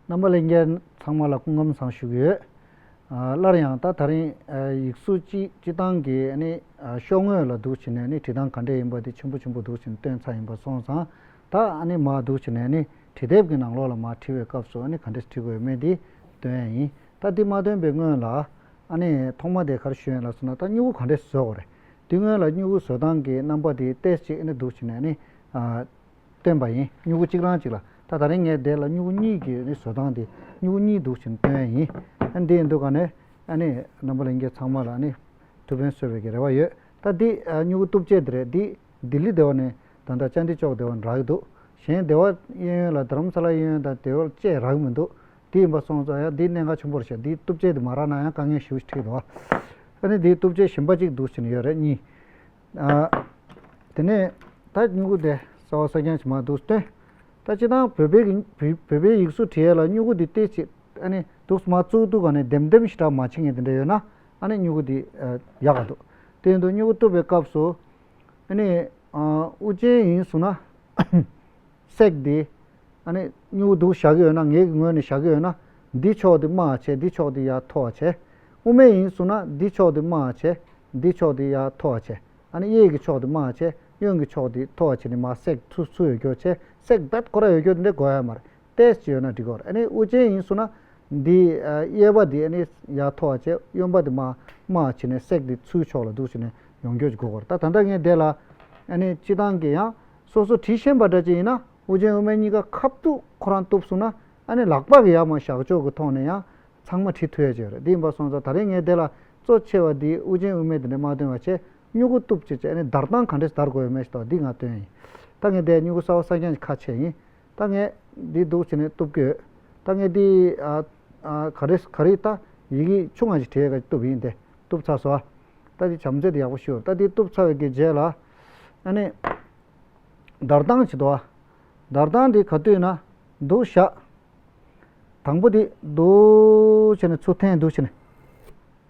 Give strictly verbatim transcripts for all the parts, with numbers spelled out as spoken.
རྣམ་པ་ལྷན་རྒྱས་ཚང་མ་ལ་སྐུ་ཁམས་བཟང་ཞུ་གི་ཡོད། ཨ་སླར་ཡང་ད་ད་རིང་ཨ་ཡིག་གཟུགས་སྤྱི་སྤྱི་བཏང་གི་ཨ་ནི་ཨ་ཤོག་ངོས་ལ་འདུག་བྱས་ནས་ཨ་ནི་བྲིས་སྟངས་ག་འདྲས་ཡིན་པ་དེ་ཆེན་པོ་ཆེན་པོ་འདུག་བྱས་ནས་སྟོན་ཚར་ཡིན་པ་སོང་ཙང་། ད་ཨ་ནི་མར་འདུག་བྱས་ནས་ཨ་ནི་བྲིས་དེབ་ཀྱི་ནང་ལོགས་ལ་མར་བྲིས་པའི་སྐབས་སུ་ཨ་ནི་ག་འདྲས་བྲིས་དགོས་ཡོད་མེད་དེ་སྟོན་ཡ་ཡིན། ད་འདི་མ་སྟོན་པའི་སྔོན་ལ་ཨ་ནི་ཐོག་མ་དེ་ག་རེ་ཞུ་ཡིན་ལབ་སོང་ན། ད་སྨྱུ་གུ་ག་འདྲས་བཟོ་དགོས་རེད། དེ་སྔོན་ལ་སྨྱུ་གུ་བཟོ་སྟངས་ཀྱི་རྣམ་པ་དེ་ཏོག་ཙམ་ཨ་ནི་འདུག་བྱས་ནས་ཨ་ནི་ཨ། སྟོན་པ་ཡིན། སྨྱུ་གུ་གཅིག་རང་གཅིག་ལ། ད་ད་རིང་ངས་དེ་ལ་སྨྱུ་གུ་གཉིས་ཀྱི་ནི་བཟོ་སྟངས་དེ་སྨྱུ་གུ་གཉིས་འདུག་བྱས་ནས་སྟོན་ཡ་ཡིན། ཨ་འདི་ཡིན་དུས་ག་ནས་ཨ་ནི་རྣམ་པ་ལྷན་རྒྱས་ཚང་མ་ལ་ཨ་ནི་ཐུགས་ཕན་གསོས་པའི་གི་རེ་བ་ཡོད། ད་འདི་ཨ་སྨྱུ་གུ་གཏུབ་བྱེད་དེ་རེད། འདི་ལྡི་ལི་སྡེ་བ་ནས་ད་ལྟ་བཅའ་འདི་ལྕོག་སྡེ་བ་ནས་རག་གི་འདུག་གཞན་སྡེ་བ་གཡས་གཡོན་ལ་རྡ་རམ་ས་ལ་གཡས་གཡོན་དང་སྡེ་བ་བཅས་རག་གི་མི་འདུག་དེ་ཡིན་པ་སོང་ཙང་ཡང་འདི་གནད་འགག་ཆེན་པོ་རེད་ཤག་འདི་གཏུབ་བྱེད་དེ་མ་རག་ན་ཡང་དཀའ་ངལ་ཞེ་པོ་ཞིག་འཕྲད་འདུག་ཨ་ནི་འདི་གཏུབ་བྱེད་གཞན་པ་གཅིག་འདུག་བྱས་ནས་ཡོད་རེད་གཉིས། ཨ། དེ་ནས་ད་སྨྱུ་གུ་དེ་གསར་པ་གསར་རྐྱང་ཞིག་མར་འདུག་སྟོན། ད་སྤྱིར་བཏང་བོད་པའི་གི་བོད་བོད་པའི་ཡིག་གཟུགས་བྲིས་ཡས་ལ་སྨྱུ་གུ་འདི་ཏོག་ཙམ་ཨ་ནི་འདུག་མར་བཙུགས་དུས་ག་ནས་ལྡེམ་ལྡེམ་ཞེ་དྲག་མ་བྱེད་མཁན་དེ་འདྲ་ཡོད་ན་ཨ་ནི་སྨྱུ་གུ་འདི་ཨ་ཡག་ག་འདུག་དེ་ཡིན་དུས་སྨྱུ་གུ་གཏུབ་པའི་སྐབས་སུ་ཨ་ནི་ཨ་དབུ་ཅན་ཡིན་སོང་ན། སེག་འདི། ཨ་ནི་སྨྱུ་གུ་འདུག་བཞག་གི་ཡོད་ན། ངེད་ཀྱི་ངོས་ནས་བཞག་གི་ཡོད་ན། འདི་ཕྱོགས་འདི་དམའ་བ་བྱས། འདི་ཕྱོགས་འདི་ཡར་མཐོ་བ་བྱས། དབུ་མེད་ཡིན་སོང་ན་འདི་ཕྱོགས་འདི་དམའ་བ་བྱས། འདི་ཕྱོགས་འདི་ཡར་མཐོ་བ་བྱས། ཨ་ནི་གཡས་ཀྱི་ཕྱོགས་འདི་དམའ་བ་བྱས། གཡོན་གྱི་ཕྱོགས་འདི་མཐོ་བ་བྱས་ནས་མར་སེག་ཚུར་ཚུར་ཡོད་རྒྱུ་བྱས། སེག་རྦད་ཁོ་ར་ཡོད་རྒྱུ་འདི་འདྲ་དགོས་ཡ་མ་རེད། ཏོག་ཙམ་ཡོད་ན་འགྲིག་གི་རེད། ཨ་ནི་དབུ་ཅན་ཡིན་སོང་ན། འདི་ཨ་གཡས་པ་འདི་ཨ་ནི་ཡར་མཐོ་བ་བྱས། གཡོན་པ་འདི་མར་དམའ་བ་བྱས་ནས་སེག་འདི་ཚུར་ཕྱོགས་ལ་འདུག་བྱས་ནས་ཡོང་རྒྱུ་ཅིག་དགོས་ཀྱི་རེད། ད་ད་ལྟ་ངས་འདི་ལ་ཨ་ནི་སྤྱིར་བཏང་གི་ཡང་སོ་སོ་བྲིས་ཤེས་པ་འདྲ་ཅིག་ཡིན་ན། དབུ་ཅན་དབུ་མེད་གཉིས་ཀ་ཁ་ཐུག་ཁོ་རང་གཏུབ་སོང་ན། ཨ་ནི་ལག་པ་གི་ཡར་མར་བཞག་ཕྱོགས་ཀྱི་ཐོག་ནས་ཡང་ཚང་མ་བྲིས་ཐུབ་ཡ་ཅིག་ཡོད་རེད། འདི་ཡིན་པ་སོང་ཙང་ད་རེས་ངས་འདི་ལ་གཙོ་ཆེ་བ་འདི་དབུ་ཅན་དབུ་མེད་འདི་འདྲ་མ་སྟོན་པ་བྱས། སྨྱུ་གུ་གཏུབ་བྱེད་ཅིག་ཨ་ནི་བརྡར་སྟངས་ག་འདྲས་བརྡར་དགོས་ཡོད་མེད་ཞིག་དང་འདི་ང་སྟོན་ཡིན། ད་ངས་འདི་སྨྱུ་གུ་གསར་པ་གསར་རྐྱང་ཞིག་ཁ་ཕྱེ་ཡིན། ད་ངས་འདི་འདུག་བྱས་ནས་གཏུབ་ཀྱི་ཡོད། ད་ངས་འདི་ཨ་ཨ་ག་རེ་ག་རེ་ད་ཡི་གེ་ཆུང་ང་ཞིག་བྲིས་ཡས་གཏུབ་ཡིན་ཏེ། གཏུབ་ཚར་སོང་། ད་འདི་བྱམས་བརྩེ་འདི་ཡག་པོ་ཞུ། ད་འདི་གཏུབ་ཚར་བའི་གི་རྗེས་ལ་ཨ་ནི་བརྡར་སྟངས་ཅིག་འདུག་ཨ། བརྡར་སྟངས་འདི་ག་དུས་ན་འདུག་བཞག་དང་པོ་འདི་འདུག་བྱས་ནས་ཚུར་འཐེན། འདུག་བྱས་ནས་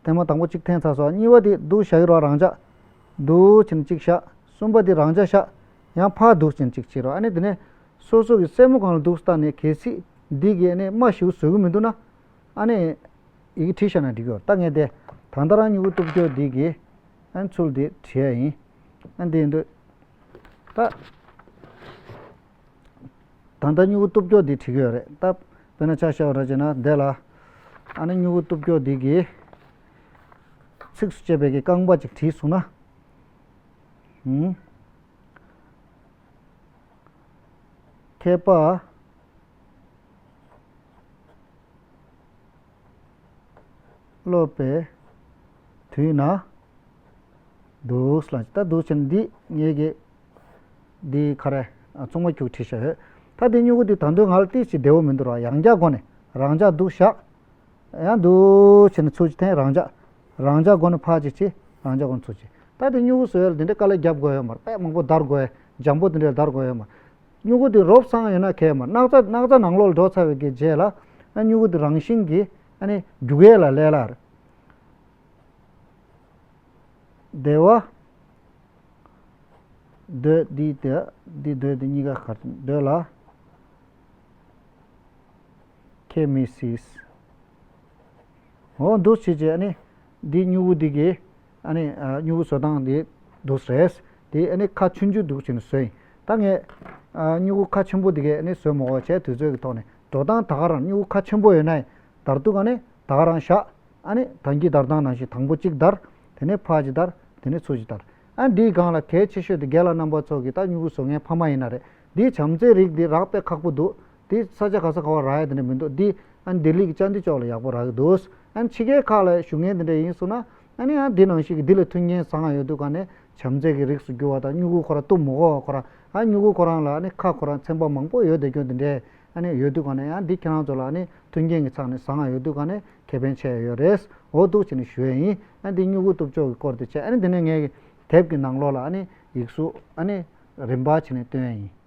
ཐེངས་མ་དང་པོ་གཅིག་འཐེན་ཚར་སོང་། གཉིས་པ་འདི་འདུག་བཞག་གི་རོགས་རང་འཇགས། འདུག་བྱས་ནས་གཅིག་བཞག་གསུམ་པ་འདི་རང་འཇགས་བཞག་ཡང་ཕར་འདུག་བྱས་ནས་གཅིག་བྱེད་རོགས། ཨ་ནི་འདི་ནས་སོ་སོ་གི་སེན་མོ་སྒང་ལ་འདུག་བལྟས་ནས་གལ་སྲིད་འདི་གི་ཨ་ནི་དམའ་ཞེ་པོ་བཟོ་གི་མི་འདུག་ན། ཨ་ནི་ཡི་གེ་བྲིས་བཞག་ན་འགྲིག་གི་ཡོད། ད་ངས་དེ་ད་ལྟ་རང་སྨྱུ་གུ་གཏུབ་རྒྱུ་འདི་གི་ཨ་ནི་ཚུལ་འདི་བྲིས་ཡ་ཡིན། ཨ་ནི་འདི་ཡིན་དུས་ད། ད་ལྟ་སྨྱུ་གུ་གཏུབ་རྒྱུ་འདི་བྲིས་ཀྱི་ཡོད་རེད། ད་དཔེར་ན་ཆ་བཞག་པ་རེད་བྱས་ན་འདི་ལ་ཨ་ནི་སྨྱུ་གུ་གཏུབ་རྒྱུ་འདི་གི་ཚིགས་སུ་བཅད་པའི་གི་རྐང་པ་ཅིག་བྲིས་སོང་ན། ཧུམ། མཁས་པ་སློབ་པའི་དུས་ན་འདུག་ལ། ད་འདུག་བྱས་ན་འདི་ངེད་ཀྱི་འདི་ག་རེ་ཨ་ཚུགས་མ་འཁྱུག་བྲིས་བཞག་ཡོད། ད་འདི་སྨྱུ་གུ་འདི་ད་དུང་ང་ལ་ཏོག་ཙམ་བདེ་པོ་མི་འདུག་ར། ཡང་བསྐྱར་སྒོ་ནས་རང་འཇགས་འདུག་བཞག་ཡང་འདུག་བྱས་ནས་ཚུར་གཅིག་འཐེན། རང་འཇགས། རང་འཇགས་སྒོ་ནས་ཕར་གཅིག་བྱས། རང་འཇགས་སྒོ་ནས་ཚུར་གཅིག་ད་དེ་སྨྱུ་གུ་བཟོ་ཡས་ལ་དེ་འདྲའི་དཀའ་ལས་རྒྱབ་དགོས་ཡོད་མ་རེད། དཔེ་མང་པོ་བརྡར་དགོས་ཡས། འཇམ་པོ་དེ་འདྲའི་བརྡར་དགོས་ཡོད་མ་རེད། སྨྱུ་གུ་དེ་རོབ་ཙམ་ཡོད་ན་གལ་མ་རེད། སྣག་ཚ་སྣག་ཚ་ནང་ལོགས་ལ་འགྲོ་ཚར་བའི་གི་རྗེས་ལ་ཨ་སྨྱུ་གུ་དེ་རང་བཞིན་གྱིས་ཨ་ནི་རྒྱུག་ཡས་ལ་ལས་སླ་རེད། བདེ་བ། འདོད། འདི་དེ་འདི་འདོད་འདི་གཉིས་ཀ་གར་འདོད་ལ། ཁྱེད་མི་སྲིད། འོ་འདུག་བྱས་བྱས་ཨ་ནི་འདི་སྨྱུ་གུ་འདི་གི་ཨ་ནི་ཨ་སྨྱུ་གུ་བཟོ་སྟངས་འདི་འདུག་རེད། དེ་ཨ་ནི་ཁ་ཆུང་ཆུང་འདུག་བྱས་ནས་བཟོས་ཡིན། ད་ངས་ཨ་སྨྱུ་གུ་ཁ་ཆེན་པོ་འདི་གས་ཨ་ནི་བཟོས་མ་དགོས་བྱས། དུས་ཚོད་ཀྱི་ཐོག་ནས་འགྲོ་སྟངས་ད་ག་རང་། སྨྱུ་གུ་ཁ་ཆེན་པོ་ཡོད་ན་ཡང་བརྡར་དུས་ག་ནས་ད་ག་རང་བཞག་ཨ་ནི་ད་གིན་བརྡར་སྟངས་ནང་བཞིན་དང་པོ་གཅིག་བརྡར། དེ་ནས་ཕར་གཅིག་བརྡར། དེ་ནས་ཚུར་གཅིག་བརྡར། ཨ་འདིའི་སྒང་ལ་གལ་ཆེ་ཤོས་དེ་རྒན་ལགས་རྣམ་པ་ཚོ་གིས་ད་སྨྱུ་གུ་བཟོ་མཁན་ཕ་མ་ཡིན་ན་རེད། འདིའི་བྱམས་བརྩེའི་རིགས་འདི་རག་དཔེ་ཁག་པོ་འདུག་འདི་ས་ཆ་ག་ས་ག་བ་རག་ཡ་དེ་འདྲ་མི་འདུག་འདི་ཨ་ནི་ལྡི་ལི་གི་བཅར་འདྲི་ཅོག་ལ་ཡག་པོ་རག་གི་འདུག་ཨ་ནི་ཕྱི་རྒྱལ་ཁག་ལ་བཞུགས་མཁན་དེ་འདྲ་ཡིན་སོང་ན། ཨ་ནི་ཡང་འདི་ནང་བཞིན་གྱི་འདི་ལ་མཐུན་རྐྱེན་བཟང་ང་ཡོད་དུས་ག་ནས་བྱམས་བརྩེ་གི་རིགས་སུ་གྱུར་བ་དང་། སྨྱུ་གུ་ཁོ་རང་གཏུབ་མི་དགོས་པ། ཁོ་རང་ཨ་སྨྱུ་གུ་ཁོ་རང་ལ་ཨ་ནི་ཁ་ཁོ་རང་ཚན་པ་མང་པོ་ཡོད་བསྡད་རྒྱུ་འདི་འདྲས་ཨ་ནི་ཡོད་དུས་ག་ནས། ཡང་འདི་ཁྱེད་རང་ཚོ་ལ་ཨ་ནི་མཐུན་རྐྱེན་གྱི་ཆ་ནས་བཟང་ང་ཡོད་དུས་ག་ནས་ཁེ་ཕན་ཆེ་ཡོད་རེད། འོ་འདུག་བྱས་ནས་ཞུ་ཡས་ཡིན། ཨ་འདི་སྨྱུ་གུ་གཏུབ་ཕྱོགས་ཀྱི་སྐོར་དེ་བྱས། ཨ་ནི་དེ་ནས་ངས་དེབ་ཀྱི་ནང་ལོགས་ལ་ཨ་ནི་ཡིག་གཟུགས་ཨ་ནི་རིམ་པ་བྱས་ནས་སྟོན་ཡས་ཡིན།